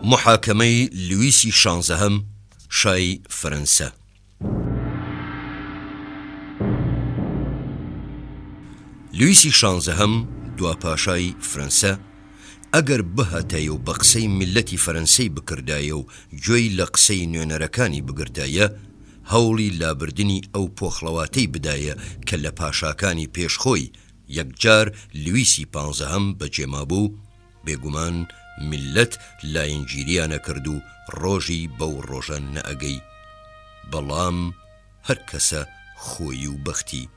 موحاکەمەی لویسی شانزەهەم، شای فەرەنسە. لویسی شانزەهەم، دوا پاشای فرەنسە، ئەگەر بهاتایە و بە قسەی میللەتی فەرەنسەی بکردایە و گوێی لە قسەی نوێنەرەکانی بگرتایە، هەوڵی لابردنی ئەو پۆخڵەواتەی بدایە کە لە پاشاکانی پێش خۆی، یەکجار لویسی پانزەهەم بەجێمابوو، بێگومان میللەت لاینگیریان ئەکرد و ڕۆژی بەو ڕۆژە نەئەگەی. بەڵام هەر کەسە خۆی و بەختی.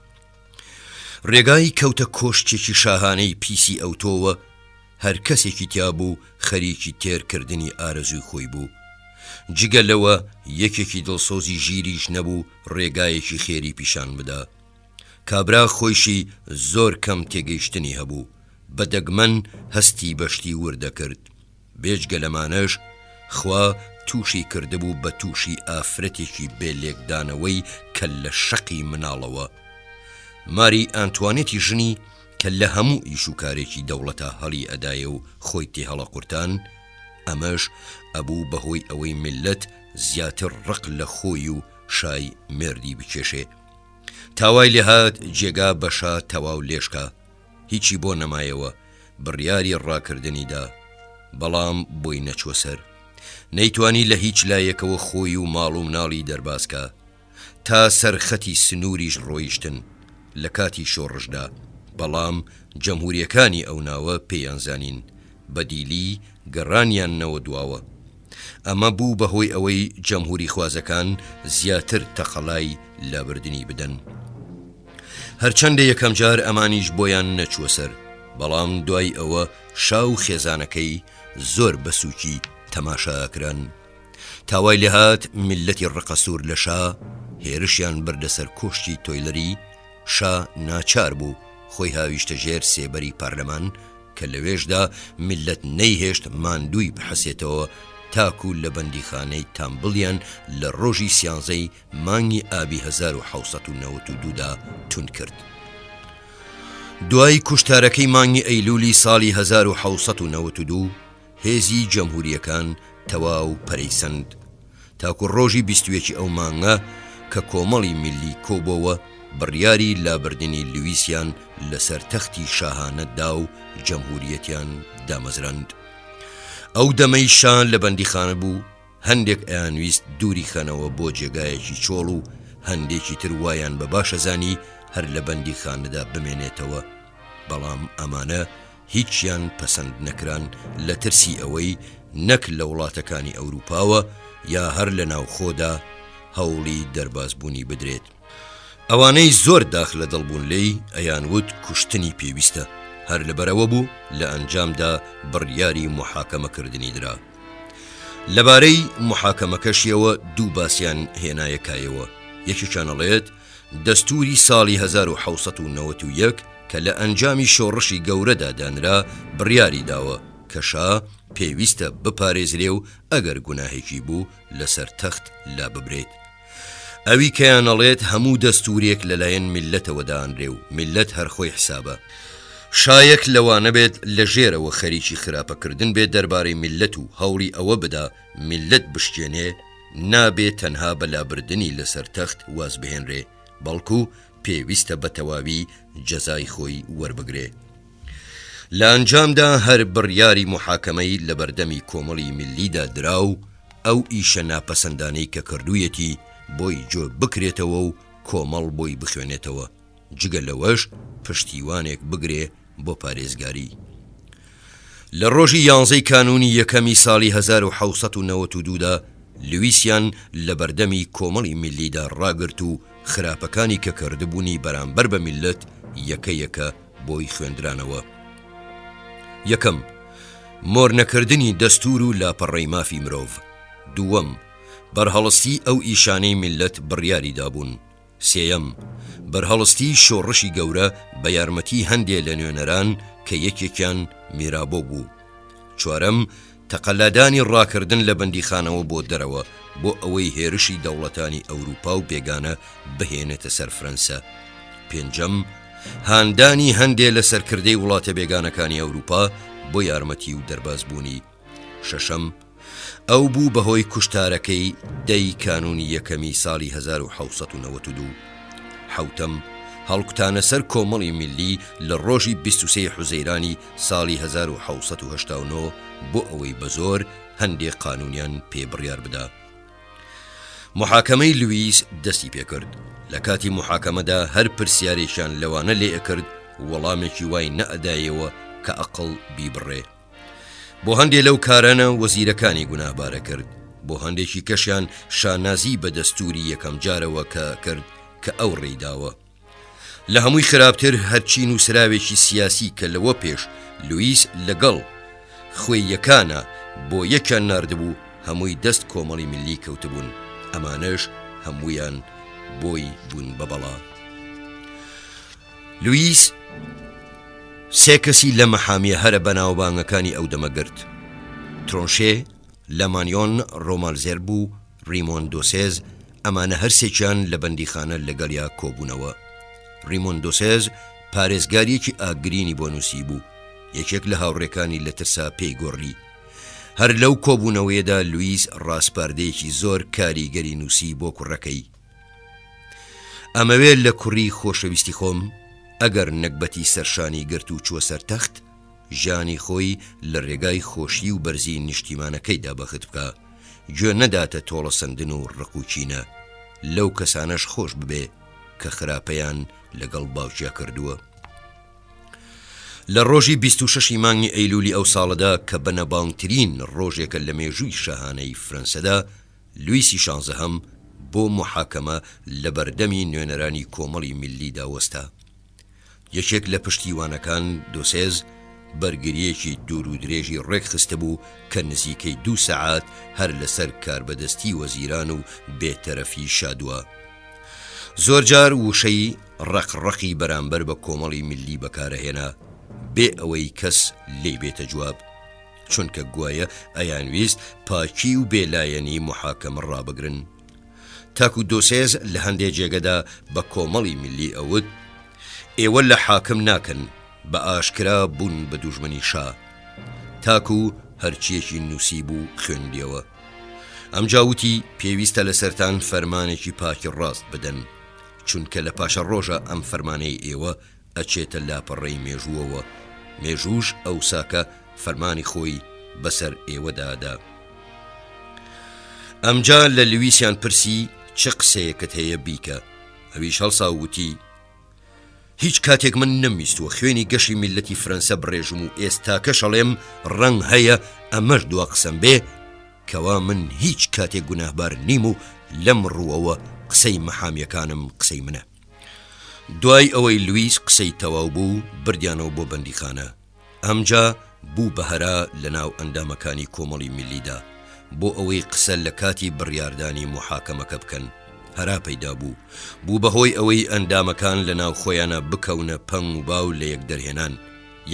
ڕێگای کەوتە کۆشکێکی شاهانەی پیسی ئەوتۆوە، هەر کەسێکی تیا بوو خەریکی تێر کردنی ئارەزووی خۆی بوو. جگە لەوە یەکێکی دڵسۆزی ژیریش نەبوو ڕێگایەکی خێری پیشان بدا. کابرا خۆیشی زۆر کەم تێگەیشتنی هەبوو، بە دەگمەن هەستی بە شتی ورد دەکرد. بێجگە لەمانەش خوا تووشی کردبوو بە تووشی ئافرەتێکی بێ لێکدانەوەی کەللە شەقی مناڵەوە. ماری ئانتوانێتی ژنی کە لە هەموو ئیش و کارێکی دەوڵەتا هەڵی ئەدایە و خۆی تێهەڵەقورتان، ئەمەش ئەبوو بە هۆی ئەوەی میللەت زیاتر ڕق لە خۆی و شای مێردی بکێشێ. تا وای لێهات جێگا بە شا تەواو لێشکا. هیچی بۆ نەمایەوە، بڕیاری ڕاکردنی دا، بەڵام بۆی نەچووە سەر. نەیتوانی لە هیچ لایەکەوە خۆی و ماڵ و مناڵی دەرباز کا. تا سەر خەتی سنووریش ڕۆیشتن لە کاتی شۆڕشدا، بەڵام جەمهوورییەکانی ئەو ناوە پێیان زانین، بە دیلی گەڕانیاننەوە دواوە. ئەمە بوو بە هۆی ئەوەی جەمهووریخوازەکان زیاتر تەقەلای لابردنی بدەن. هەرچەندە یەکەمجار ئەمانیش بۆیان نەچووە سەر، بەڵام دوای ئەوە شا و خێزانەکەی زۆر بە سووکی تەماشا ئەکران. تا وای لێهات میللەتی ڕقەسوور لە شا هێرشیان بردە سەر کۆشکی تۆیلری، شا ناچار بوو خۆی هاویشتە ژێر سێبەری پارلەمان کە لەوێشدا میللەت نەیهێشت ماندووی بحەسێتەوە تاکوو لە بەندیخانەی تامبڵیان لە ڕۆژی سیانزەی مانگی ئابی 1792 دا توند کرد. دوای کوشتارەکەی مانگی ئەیلولی ساڵی 1792 هێزی جەمهوریەکان تەواو پەرەی سەند تاکو ڕۆژی 21 ئەو مانگە کە کۆمەڵی میللی کۆبۆوە بڕیاری لابردنی لویسیان لەسەر تەختی شاهانە دا و جەمهوریەتیان دامەزراند. ئەو دەمەی شا لە بەندیخانە بوو، هەندێک ئەیانویست دووری خەنەوە بۆ جێگایەکی چۆڵ و هەندێکی تر وایان بە باشە زانی هەر لە بەندیخانەدا بمێنێتەوە، بەڵام ئەمانە هیچیان پەسەند نەکران لە ترسی ئەوەی نەک لە وڵاتەکانی ئەوروپاوە یا هەر لە ناوخۆدا هەوڵی دەربازبوونی بدرێت. ئەوانەی زۆر داخ لە دڵ بوون لێی ئەیانوت کوشتنی پێویستە، هەر لەبەرئەوە بوو لە ئەنجامدا بڕیاری موحاکەمەکردنی درا. لەبارەی موحاکەمەکەشیەوە دوو باسیان هێنایە کایەوە، یەکێکیان ئەڵێت، دەستووری ساڵی 1791 کە لە ئەنجامی شۆڕشی گەورەدا دانرا بڕیاری داوە کە شا پێویستە بپارێزرێ و ئەگەر گوناهێکی بوو لەسەر تەخت لاببرێت. ئەوی کەیان ئەڵێت هەموو دەستوورێک لەلایەن میللەتەوە دانرێ و میللەت هەر خۆی حسابە. شایەک لەوانەبێت لە ژێرەوە خەریکی خراپەکردن بێت دەربارەی میللەت و هەوڵی ئەوە بدا میللەت بشکێنێ، نابێ تەنها بە لابردنی لەسەر تەخت وازبهێنرێ، بەڵکو پێویستە بە تەواوی جەزای خۆی وەربگرێ. لە ئەنجامدا هەر بڕیاری موحاکەمەی لەبەردەمی کۆمەڵی میللیدا درا و ئەو ئیشە ناپەسەندانەی کە کردوویەتی بۆی جۆ بکرێتەوە و کۆمەڵ بۆی بخوێنێتەوە، جگە لەوەش پشتیوانێک بگرێ بۆ پارێزگاری. لە ڕۆژی یانزەی کانوونی یەکەمی ساڵی 1792 دا لویسیان لەبەردەمی کۆمەڵی میللیدا ڕاگرت و خراپەکانی کە کردبوونی بەرامبەر بە میللەت یەکە یەکە بۆی خوێندرانەوە. یەکەم، مۆرنەکردنی دەستوور و لاپەڕەی مافی مرۆڤ. دووەم، بەرهەڵستی ئەو ئیشانەی میللەت بڕیاری دابوون. سێیەم، بەرهەڵستی شۆڕشی گەورە بە یارمەتی هەندێ لە نوێنەران کە یەکێکیان میرابۆ بوو. چوارەم، تەقەلادانی ڕاکردن لە بەندیخانەوە بۆ دەرەوە بۆ ئەوەی هێرشی دەوڵەتانی ئەوروپا و بێگانە بهێنێتە سەر فرەنسە. پێنجەم، هاندانی هەندێ لە سەرکردەی وڵاتە بێگانەکانی ئەوروپا بۆ یارمەتی و دەربازبوونی. شەشەم. ئەو بوو بە هۆی کوشتارەکەی دە ی کانوونی یەکەمی ساڵی 1792. حەوتەم، هەڵکوتانە سەر کۆمەڵی میللی لە ڕۆژی 23 ی حوزەیرانی ساڵی 1789 بۆ ئەوەی بە زۆر هەندێ قانوونیان پێ بڕیار بدا. موحاکەمەی لویس دەستی پێکرد. لە کاتی موحاکەمەدا هەر پرسیارێکیان لەوانە لێ ئەکرد وەڵامێکی وای نەئەدایەوە کە ئەقڵ بیبڕێ. بۆ هەندێ لەو کارانە وەزیرەکانی گوناهبارە کرد، بۆ هەندێکی کەشیان شانازی بە دەستووری یەکەم جارەوە کە کرد کە ئەو ڕێی داوە. لە هەمووی خراپتر هەرچی نووسراوێکی سیاسی کە لەوە پێش لویس لەگەڵ خوێیەکانا بۆ یەکیان ناردبوو هەمووی دەست کۆمەڵی میللی کەوتبوون، ئەمانەش هەموویان بۆی بوون بە بەڵا. لویس سێ کەسی لە مەحامیە هەرە بەناوبانگەکانی ئەو دەمە گرت، ترۆنشێ، لەمانیۆن ڕۆمالزێرب و ڕیمۆن دۆسێز، ئەمانە هەرسێکیان لە بەندیخانە لەگەڵیا کۆبوونەوە. ڕیمۆن دۆسێز پارێزگارییەکی ئاگرینی بۆ نووسیبوو، یەکێک لە هاوڕێکانی لە ترسا پێی گۆڕی. هەر لەو کۆبوونەوەیەدا لویس ڕاسپاردەیەکی زۆر کاریگەری نووسی بۆ کوڕەکەی. ئەمەوێ لە کوڕی خۆشەویستی خۆم، ئەگەر نەگبەتی سەرشانی گرت و چووە سەر تەخت، ژیانی خۆی لە رێگای خۆشی و بەرزی نیشتیمانەکەیدا بەخت بکا، گوێ نەداتە تۆڵەسەندن و رق و کینە، لەو کەسانەش خۆش ببێ کە خراپەیان لەگەڵ باوکیا کردووە. لە رۆژی 26 ی مانگی ئەیلولی ئەو ساڵەدا کە بەنەبانگترین رۆژێکە لە مێژووی شاهانەی فرەنسەدا، لویسی شانزەهەم بۆ موحاکەمە لە بەردەمی نوێنەرانی کۆمەڵی میللیدا وەستا. یەکێک لە پشتیوانەکان، دۆسێز، بەرگرییەکی دوور و درێژی ڕێک خستبوو کە نزیکەی دوو سەعات هەر لەسەر کاربەدەستی وەزیران و بێتەرەفی شا دوا. زۆرجار وشەی ڕەق ڕەقی بەرامبەر بە کۆمەڵی میللی بەکارئەهێنا، بێ ئەوەی کەس لێی بێتە جواب. چونکە گوایە ئەیانویست پاکی و بێلایەنی موحاکەمە ڕابگرن. تاکو دۆسێز لە هەندێ جێگەدا بە کۆمەڵی میللی ئەوت، ئێوە لە حاکم ناکەن، بە ئاشکرا بوون بە دوژمنی شا. تاکو هەرچییەکی نووسیبوو خوێندیەوە. ئەمجا وتی پێویستە لەسەرتان فەرمانێکی پاکی ڕاست بدەن، چونکە لە پاشەڕۆژا ئەم فەرمانەی ئێوە ئەچێتە لاپەڕەی مێژووەوە، مێژووش ئەوساکە فەرمانی خۆی بەسەر ئێوەدا ئەدا. ئەمجا لە لویسیان پرسی چ قسەیەکت هەیە بیکە؟ ئەویش هەڵسا و وتی، هیچ کاتێک من نەمویستووە خوێنی گەشی میللەتی فرەنسە بڕێژم و ئێستاکەش ئەڵێم ڕەنگ هەیە ئەمەش دوا قسەم بێ، کەوا من هیچ کاتێک گوناهبار نیم و لەم ڕووەوە قسەی مەحامیەکانم قسەی منە. دوای ئەوەی لویس قسەی تەواو بوو بردیانەوە بۆ بەندیخانە. ئەمجا بوو بە هەرا لە ناو ئەندامەکانی کۆمەڵی میللیدا بۆ ئەوەی قسە لە کاتی بڕیاردانی موحاکەمەکە بکەن. هەرا پەیدا بوو. بوو بە هۆی ئەوەی ئەندامەکان لە ناو خۆیانا بکەونە پەنگ و باو لە یەک دەرهێنان،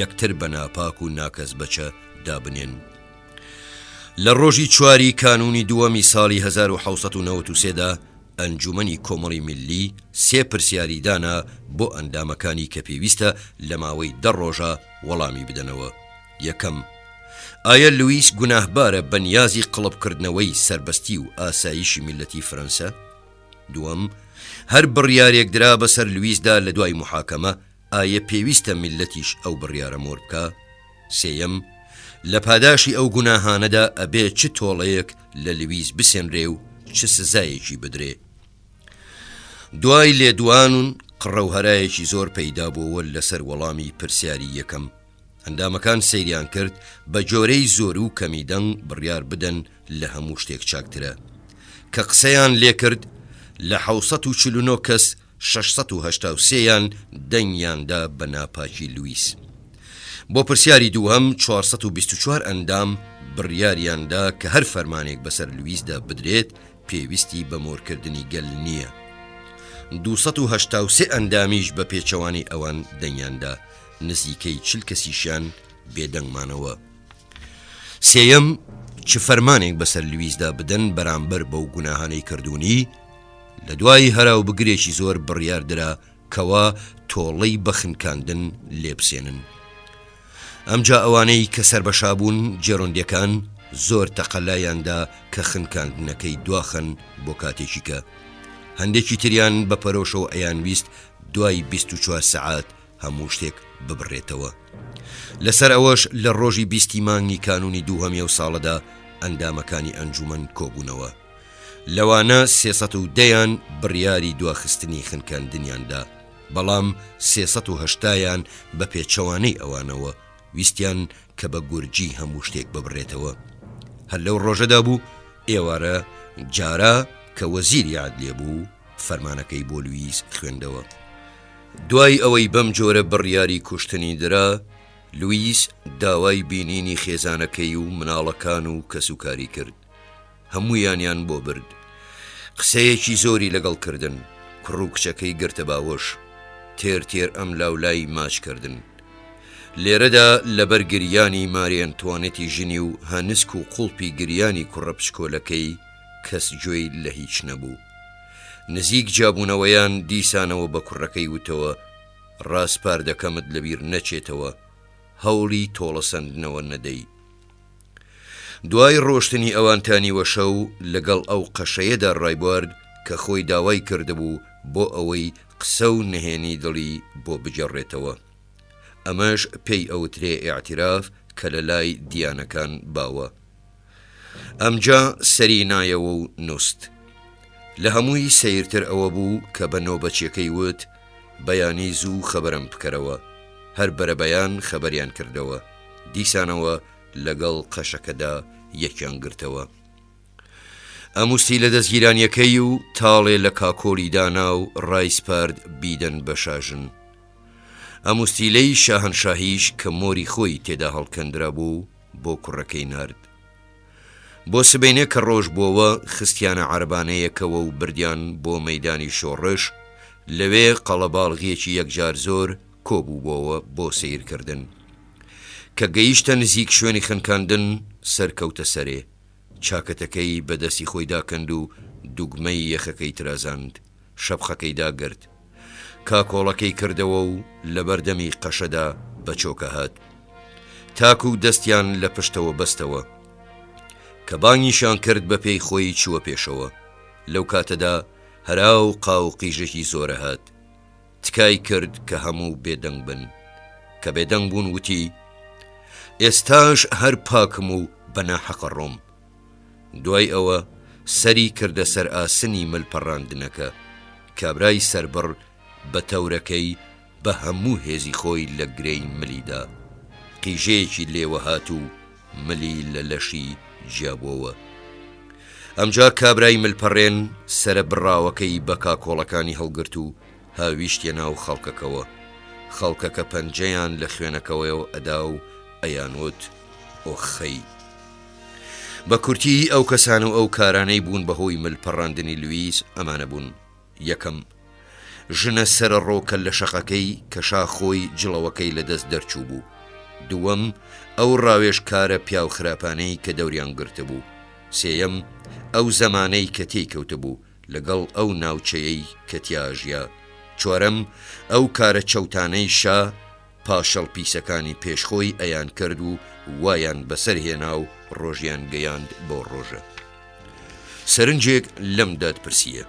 یەکتر بە ناپاک و ناکەسبەچە دابنێن. لە ڕۆژی چواری کانوونی دووەمی ساڵی 1793 دا ئەنجومەنی کۆمەڵی میللی سێ پرسیاری دانا بۆ ئەندامەکانی کە پێویستە لە ماوەی دە ڕۆژا وەڵامی بدەنەوە. یەکەم، ئایە لویس گوناهبارە بە نیازی قڵپکردنەوەی سەربەستی و ئاسایشی میللەتی فرەنسە؟ دووەم، هەر بڕیارێک درا بەسەر لویسدا لە دوای موحاکەمە، ئایە پێویستە میللەتیش ئەو بڕیارە مۆر بکا؟ سێیەم، لە پاداشی ئەو گوناهانەدا ئەبێ چ تۆڵەیەک لە لویس بسێنرێ و چ سزایەکی بدرێ؟ دوای لێدوان و قڕەوهەرایەکی زۆر پەیدا بۆوە لەسەر وەڵامی پرسیاری یەکەم، ئەندامەکان سەیریان کرد بە جۆرەی زۆرو کەمی دەنگ بڕیار بدەن لە هەموو شتێک چاکترە. کە قسەیان لێکرد لە 749 کەس 683 یان دەنگیان دا بە ناپاکی لویس. بۆ پرسیاری دووهەم 424 ئەندام بڕیاریان دا کە هەر فەرمانێک بەسەر لویسدا بدرێت پێویستی بە مۆرکردنی گەل نییە. 283 ئەندامیش بە پێچەوانەی ئەوان دەنگیان دا، نزیکەی 40 کەسیشیان بێدەنگ مانەوە. سێیەم، چ فەرمانێک بەسەر لویسدا بدەن بەرامبەر بەو گوناهانەی کردوونی؟ لە دوای هەراو بگرێکی زۆر بڕیار درا کەوا تۆڵەی بە خنکاندن لێ بسێنن. ئەمجا ئەوانەی کە سەر بە شا بوون، جێرۆندیەکان، زۆر تەقەلایان دا کە خنکاندنەکەی دواخەن بۆ کاتێکی کە. هەندێکی تریان بە پەرۆشەوە ئەیانویست دوای 24 سەعات هەموو شتێک ببڕێتەوە. لەسەر ئەوەش لە ڕۆژی بیستی مانگی کانوونی دووهەمی ئەو ساڵەدا ئەندامەکانی ئەنجوومەن کۆبوونەوە. لەوانە 310 یان بڕیاری دواخستنی خنکاندنیان دا، بەڵام 380 یان بە پێچەوانەی ئەوانەوە ویستیان کە بە گورجی هەموو شتێک ببڕێتەوە. هەر لەو ڕۆژەدا بوو ئێوارە جارا کە وەزیری عەدلیە بوو فەرمانەکەی بۆ لویس خوێندەوە. دوای ئەوەی بەم جۆرە بڕیاری کوشتنی درا، لویس داوای بینینی خێزانەکەی و مناڵەکان و کەسوکاری کرد. هەموویانیان بۆ برد. قسەیەکی زۆری لەگەڵ کردن، کوڕ و کچەکەی گرتە باوەش، تێر تێر ئەم لاولای ماچ کردن. لێرەدا لەبەر گریانی ماری ئەنتوانێتی ژنی و هەنسک و قوڵپی گریانی کوڕە بچکۆلەکەی کەس گوێی لە هیچ نەبوو. نزیک جیابوونەوەیان دیسانەوە بە کوڕەکەی وتەوە، ڕاسپاردەکەمت لەبیر نەچێتەوە، هەوڵی تۆڵەسەندنەوە نەدەی. دوای ڕۆشتنی ئەوان تا نیوەشەو لەگەڵ ئەو قەشەیەدا ڕایبوارد کە خۆی داوای کردبوو بۆ ئەوەی قسە و نهێنی دڵی بۆ بگێڕێتەوە. ئەمەش پێی ئەوترێ ئیعتیراف کە لە لای دیانەکان باوە. ئەمجا سەری نایەوە و نوست. لە هەمووی سەیرتر ئەوە بوو کە بە نۆبەچیەکەی وت، بەیانی زوو خەبەرم بکەرەوە. هەر بەرەبەیان خەبەریان کردەوە. دیسانەوە لەگەڵ قەشەکەدا یەکیان گرتەوە. ئەموستی لە دەزگیرانیەکەی و تاڵێ لە کاکۆڵی دانا و ڕایسپارد بیدەن بە شاژن. ئەموستیلەی شاهەنشاهیش کە مۆری خۆی تێدا هەڵکەندرابوو بۆ کوڕەکەی نارد. بۆ سبەینێ کە ڕۆژ بۆوە خستیانە عەرەبانەیەکەوە و بردیان بۆ مەیدانی شۆڕش، لەوێ قەڵەباڵغیەکی یەکجار زۆر کۆبووبۆوە بۆ سەیرکردن. کە گەیشتە نزیک شوێنی خنکاندن سەر کەوتە سەرێ. چاکەتەکەی بە دەستی خۆی داکەند و دوگمەی یەخەکەی ترازاند. شەپقەکەی داگرت. کاکۆڵەکەی کردەوە و لەبەردەمی قەشەدا بە چۆکە هات. تاکو دەستیان لە پشتەوە بەستەوە. کە بانگیشیان کرد بە پێی خۆی چووە پێشەوە. لەو کاتەدا هەرا و قاو و قیژێکی زۆرە هات. تکای کرد کە هەموو بێدەنگ بن. کە بێدەنگ بوون وتی، ئێستاش هەر پاکم و بە ناحەقە ڕۆم. دوای ئەوە سەری کردە سەر ئاسنی مل پەڕاندنەکە. کابرای سەربڕ بە تەورەکەی بە هەموو هێزی خۆی لە گرێی ملی دا. قیژەیەکی لێوە هات و ملی لە لەشی جیابۆوە. ئەمجا کابرای ملپەڕێن سەرە بڕاوەکەی بە کاکۆڵەکانی هەڵگرت و هاویشتیە ناو خەڵکەکەوە. خەڵکەکە پەنجەیان لە خوێنەکەوەیەوە ئەدا و ئەیانوت، ئۆخەی. بە کورتی ئەو کەسان و ئەو کارانەی بوون بە هۆی مل پەڕاندنی لویس ئەمانە بوون، یەکەم، ژنە سەرەڕۆ کەللەشەقەکەی کە شا خۆی جڵەوەکەی لە دەست دەرچووبوو. دووەم، ئەو ڕاوێژکارە پیاوخراپانەی کە دەوریان گرتبوو. سێیەم، ئەو زەمانەی کە تێی کەوتبوو لەگەڵ ئەو ناوچەیەی کە تیا ژیا. چوارەم، ئەو کارە چەوتانەی شا پاشەڵ پیسەکانی پێش خۆی ئەیان کرد و وایان بەسەر هێنا و ڕۆژیان گەیاند بەو ڕۆژە. سەرنجێک لەم دادپرسییە.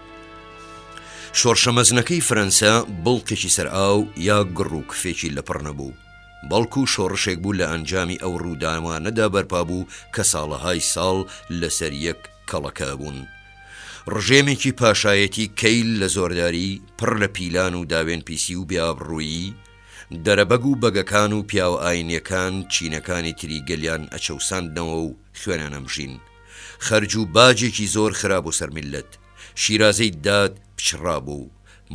شۆڕشە مەزنەکەی فەرەنسا بڵقێکی سەر ئاو یا گڕ و کفێکی لەپڕ نەبوو، بەڵکو شۆڕشێک بوو لە ئەنجامی ئەو ڕووداوانەدا بەرپا بوو کە ساڵەهای ساڵ لەسەر یەک کەڵەکە بوون. ڕژێمێکی پاشایەتی کەیل لە زۆرداری، پڕ لە پیلان و داوێن پیسی و بێ ئابڕوویی، دەرەبەگ و بەگەکان و پیاوە ئاینیەکان چینەکانی تری گەلیان ئەچەوساندنەوە و خوێنان ئەمژین. خەرج و باجێکی زۆر خرابۆ سەر میللەت. شیرازەی داد پچڕابوو.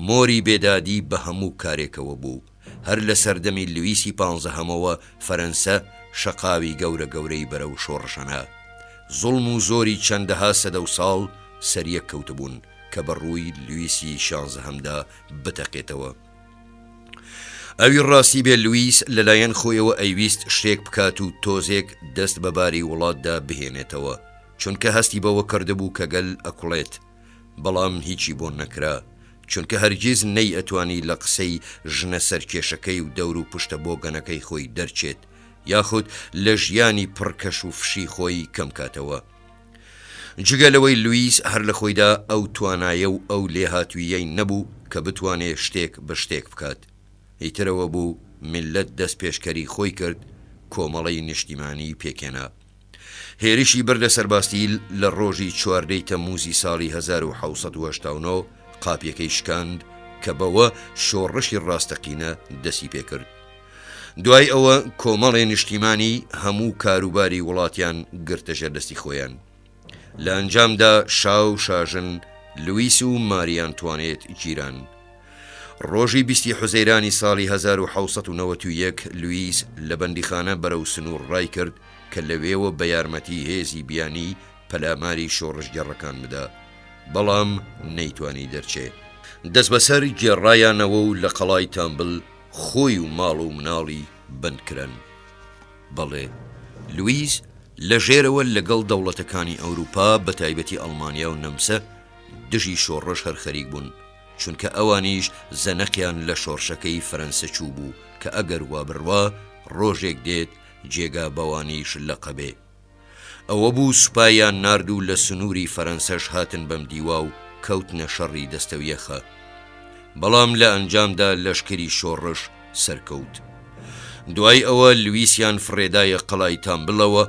مۆری بێدادی بە هەموو کارێکەوە بوو. هەر لە سەردەمی لویسی پانزەهەمەوە فەرەنسە شەقاوی گەورە گەورەی بەرەو شۆڕشەنا. زوڵم و زۆری چەندەها سەدە و ساڵ سەریەک کەوتبوون کە بە ڕووی لویسی شانزەهەمدا بتەقێتەوە. ئەوی ڕاستی بێ لویس لەلایەن خۆیەوە ئەیویست شتێک بکات و تۆزێک دەست بە باری وڵاتدا بهێنێتەوە، چونکە هەستی بەوە کردبوو کە گەل ئەکوڵێت، بەڵام هیچی بۆ نەکرا، چونکە هەرگیز نەیئەتوانی لە قسەی ژنە سەرکێشەکەی و دەور و پشتە بۆگەنەکەی خۆی دەرچێت. یاخود لە ژیانی پڕ کەش و فشی خۆی کەم کاتەوە. جگە لەوەی لویس هەر لە خۆیدا ئەو توانایە و ئەو لێهاتووییەی نەبوو کە بتوانێ شتێک بە شتێک بکات. ئیتر ئەوە بوو میللەت دەستپێشکەری خۆی کرد، کۆمەڵەی نیشتیمانیی پێکهێنا. هێرشی بردە سەر باستیل لە ڕۆژی 14 ی تەمموزی ساڵی 1789 قاپیەکەی شکاند کە بەوە شۆڕشی ڕاستەقینە دەسی پێکرد. دوای ئەوە کۆمەڵێ نیشتیمانی هەموو کاروباری وڵاتیان گرتە ژێر دەستی خۆیان. لە ئەنجامدا شا و شاژن لویس و ماری ئانتوانێت گیران. ڕۆژی 20 ی حوزەیرانی ساڵی 1791 لویس لە بەندیخانە بەرەو سنوور ڕایکرد کە لەوێوە بە یارمەتی هێزی بیانی پەلاماری شۆڕشگێڕەکان بدا، بەڵام نەیتوانی دەرچێ. دەستبەسەر گێڕایانەوە و لە قەڵای تامبل خۆی و ماڵ و مناڵی بەند کران. بەڵێ، لویس لە ژێرەوە لەگەڵ دەوڵەتەکانی ئەوروپا بەتایبەتی ئەڵمانیا و نەمسە دژی شۆڕش هەر خەریک بوون، چونکە ئەوانیش زەنەقیان لە شۆڕشەکەی فەرەنسە چووبوو کە ئەگەر وا بڕوا ڕۆژێک دێت جێگا بەوانیش لەقەبێ. ئەوەبوو سوپایان نارد و لە سنووری فەرەنسەش هاتن بەم دیوا و کەوتنە شەڕی دەستەویەخە. بەڵام لە ئەنجامدا لەشکری شۆڕش سەرکەوت. دوای ئەوە لویسیان فڕێدایە قەڵای تامبلەوە،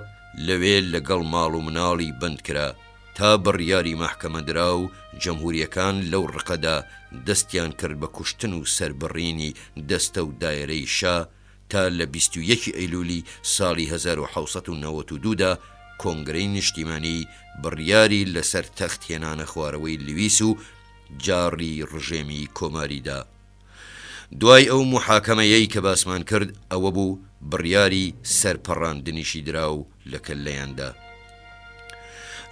لەوێ لەگەڵ ماڵ و مناڵی بەند کرا تا بڕیاری مەحکەمە درا و جەمهوریەکان لەو ڕقەدا دەستیان کرد بە کوشتن و سەربڕینی دەستە و دایەرەی شا تا لە 21 ی ئەیلولی ساڵی 1792 دا کۆنگرەی نیشتیمانی بڕیاری لەسەر تەخت هێنانە خوارەوەی لویس و جاڕی ڕژێمی کۆماری دا. دوای ئەو موحاکەمەیەی کە باسمان کرد ئەوە بوو بڕیاری سەرپەڕاندنیشی درا و لە کەللەیان دا.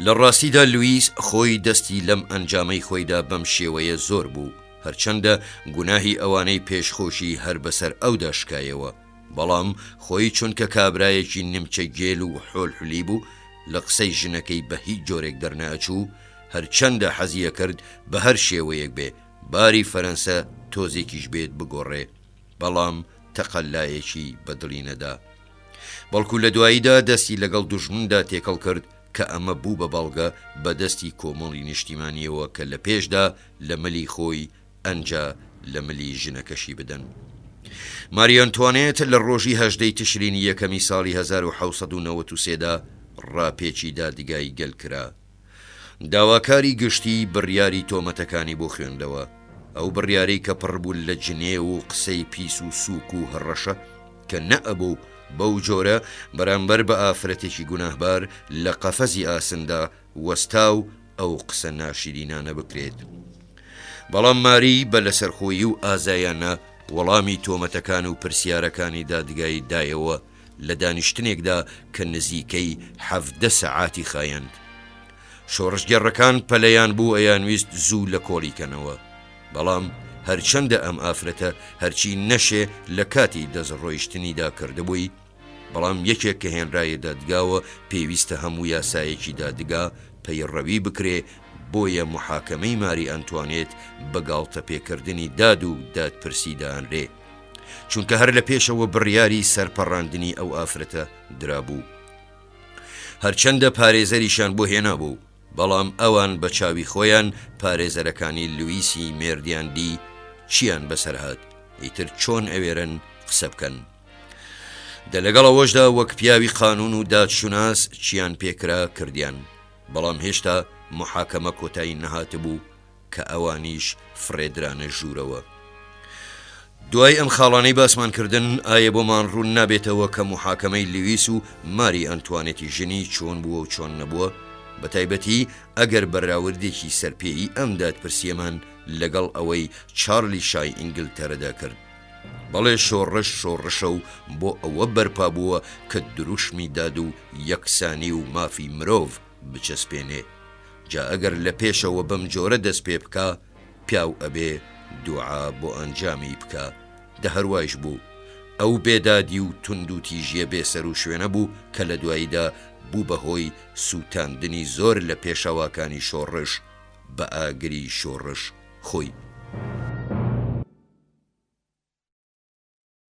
لە ڕاستیدا لویس خۆی دەستی لەم ئەنجامەی خۆیدا بەم شێوەیە زۆر بوو، هەرچەندە گوناهی ئەوانەی پێش خۆشی هەر بەسەر ئەودا شکایەوە، بەڵام خۆی چونکە کابرایەکی نیمچە گێل و حۆلحولی بوو لە قسەی ژنەکەی بە هیچ جۆرێک دەرنەئەچوو، هەرچەندە حەزی ئەکرد بە هەر شێوەیەک بێ باری فەرەنسە تۆزێکیش بێت بگۆڕێ، بەڵام تەقەلایەکی بە دڵی نەدا. بەڵکو لە دواییدا دەستی لەگەڵ دوژمندا تێکەڵ کرد کە ئەمە بوو بە بەڵگە بە دەستی کۆمەڵی نیشتیمانییەوە کە لە پێشدا لە ملی خۆی ئەنجا لە ملی ژنەکەشی بدەن. ماری ئەنتوانێت لە ڕۆژی 18 ی تشرینی یەکەمی ساڵی 1793 دا ڕاپێچی دادگای گەل کرا. داواکاری گشتی بڕیاری تۆمەتەکانی بۆ خوێندەوە، ئەو بڕیارەی کە پڕ بوو لە جنێو و قسەی پیس و سووک و هەڕەشە کە نەئەبوو بەو جۆرە بەرامبەر بە ئافرەتێکی گوناهبار لە قەفەزی ئاسندا وەستاو ئەو قسە ناشیرینانە بکرێت. بەڵام ماری بە لەسەرخۆیی و ئازایانە وەڵامی تۆمەتەکان و پرسیارەکانی دادگای دایەوە، لە دانیشتنێکدا کە نزیکەی 17 سەعاتی خایاند. شۆڕشگێڕەکان پەلەیان بوو ئەیانویست زوو لە کۆڵی کەنەوە. بەڵام هەرچەندە ئەم ئافرەتە هەرچی نەشێ لە کاتی دەستڕۆیشتنیدا کردبووی، بەڵام یەکێک کە هێنرایە دادگاوە پێویستە هەموو یاسایەکی دادگا پەیڕەوی بکرێ، بۆیە موحاکەمەی ماری ئەنتوانێت بە گاڵتەپێکردنی داد و دادپرسی دانرێ. چونکە هەر لە پێشەوە بڕیاری سەرپەڕاندنی ئەو ئافرەتە درابوو. هەرچەندە پارێزەریشیان بۆ هێنابوو، بەڵام ئەوان بە چاوی خۆیان پارێزەرەکانی لویسی مێردیان دی چیان بەسەر هات، ئیتر چۆن ئەوێرن قسە بکەن. دە لەگەڵ ئەوەشدا وەک پیاوی قانون و دادشوناس چیان پێکرا کردیان، بەڵام هێشتا موحاکەمە کۆتایی نەهاتبوو، کە ئەوانیش فڕێدرانە ژوورەوە. دوای ئەم خاڵانەی باسمان کردن، ئایە بۆمان ڕوون نابێتەوە کە موحاکەمەی لویس و ماری ئەنتوانێتی ژنی چۆن بووە و چۆن نەبووە؟ بەتایبەتی ئەگەر بەراوردێکی سەرپێیی ئەم دادپرسییەمان لەگەڵ ئەوەی چارلی شای ئینگلتەرەدا کرد. بەڵێ شۆڕش شۆڕشە و بۆ ئەوە بەرپا بووە کە دروشمی داد و یەکسانی و مافی مرۆڤ بچەسپێنێ. جا ئەگەر لە پێشەوە بەم جۆرە دەست پێ بکا پیاو ئەبێ دوعا بۆ ئەنجامی بکا دە هەروایش بوو ئەو بێدادی و توندوتیژیە بێ سەروشوێنە بوو کە لە دواییدا بوو بە هۆی سووتاندنی زۆر لە پێشەواکانی شۆڕش بە ئاگری شۆڕش خۆی.